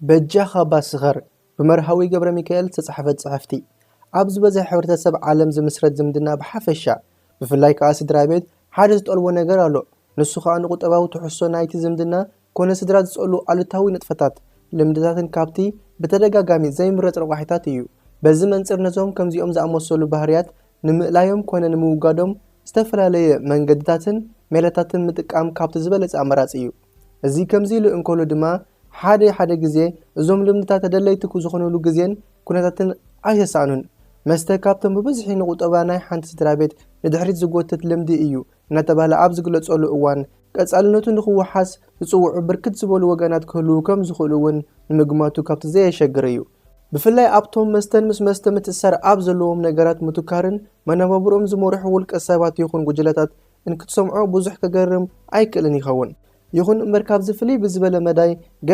በጃኻ ባስኸር ብመርሃዊ ገብረ ሚካኤል ዝተጻሕፈት ጽሕፍቲ። ኣብ ዝበዝሐ ሕብረተሰብ ዓለም ዝምስረት ዝምድና ብሓፈሻ፣ ብፍላይ ከኣ ስድራ ቤት፣ ሓደ ዝጠልቦ ነገር ኣሎ። ንሱ ከኣ ንቁጠባዊ ትሕዝቶ ናይቲ ዝምድና ኮነ ስድራ ዝጸሉ ኣሉታዊ ንጥፈታት፣ ልምድታትን ካብቲ ብተደጋጋሚ ዘይምረጽ ረቋሒታት እዩ። በዚ መንጽር ነዞም ከምዚኦም ዝኣመሰሉ ባህርያት ንምእላዮም ኮነ ንምውጋዶም ዝተፈላለየ መንገድታትን ሜላታትን ምጥቃም ካብቲ ዝበለጸ ኣማራጺ እዩ። እዚ ከምዚ ኢሉ እንከሎ ድማ ሓደ ሓደ ግዜ እዞም ልምድታት ተደለይቲ ዝኾኑሉ ግዜን ኩነታትን ኣይተሳእኑን። መስተ ካብቶም ብብዝሒ ንቁጠባ ናይ ሓንቲ ስድራ ቤት ንድሕሪት ዝጎትት ልምዲ እዩ እናተባህለ ኣብ ዝግለጸሉ እዋን ቀጻልነቱ ንኽወሓስ ዝጽውዑ ብርክት ዝበሉ ወገናት ክህልዉ ከም ዝኽእሉ እውን ንምግማቱ ካብቲ ዘየሸግር እዩ። ብፍላይ ኣብቶም መስተን ምስ መስተ ምትእሳር ኣብ ዘለዎም ነገራት ምትኳርን መነባብርኦም ዝመርሑ ውልቀ ሰባት ይኹን ጉጅለታት እንክትሰምዖ ብዙሕ ከገርም ኣይክእልን ይኸውን። ይኹን እምበር ካብዚ ፍልይ ብዝበለ መዳይ